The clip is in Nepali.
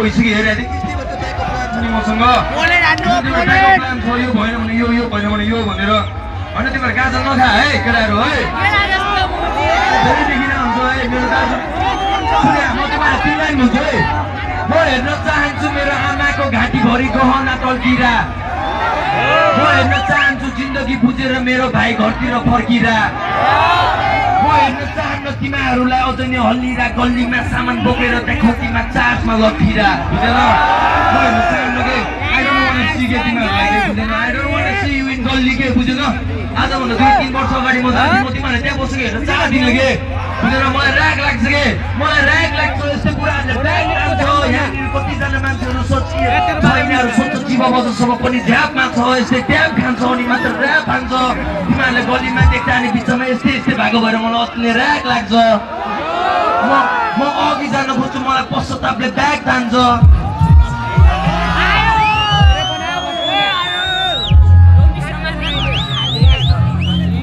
भइसक्यो हेरेदेखि मसँग यो भएन भने यो भएन भने यो भनेर होइन तिमीहरू गाजा नखा है केटाहरू है धेरैदेखि हुन्छ है मेरो दाजु म तिमीलाई भन्छु है म हेर्न चाहन्छु मेरो आमाको घाँटीभरि गहना टल्किरा म हेर्न चाहन्छु जिन्दगी बुझेर मेरो भाइ घरतिर फर्किरा म हेर्न चाहन्न तिमीहरूलाई अझ नै हल्लिरा गल्लीमा सामान बोकेर त्यहाँ खोकीमा चार्जमा लट्ठिरा बुझेन म हेर्न चाहन्न के I don't want to see के तिमीहरूलाई के बुझेन I don't want to see you in गल्ली के बुझेन आजभन्दा 2-3 वर्ष अगाडि म तिमीहरूलाई त्यहाँ बसेको हेर्न चाहदिनँ के बुझेर मलाई राग लाग्छ के मलाई राग लाग्छ यस्तो कुराहरूले राग लाग्छ यहाँनिर कतिजना मान्छेहरू सोचिए यिनीहरू सोध्छ जीव बजारसम्म पनि ढ्यापमा छ यस्तै ढ्याप खान्छ अनि मात्र ढ्याप खान्छ तिमीहरूले गल्लीमा देख्दा अनि बिचमा यस्तै भएको भएर मलाई अति नै राग लाग्छ म अघि जान खोज्छु मलाई पश्चातापले ब्याग तान्छ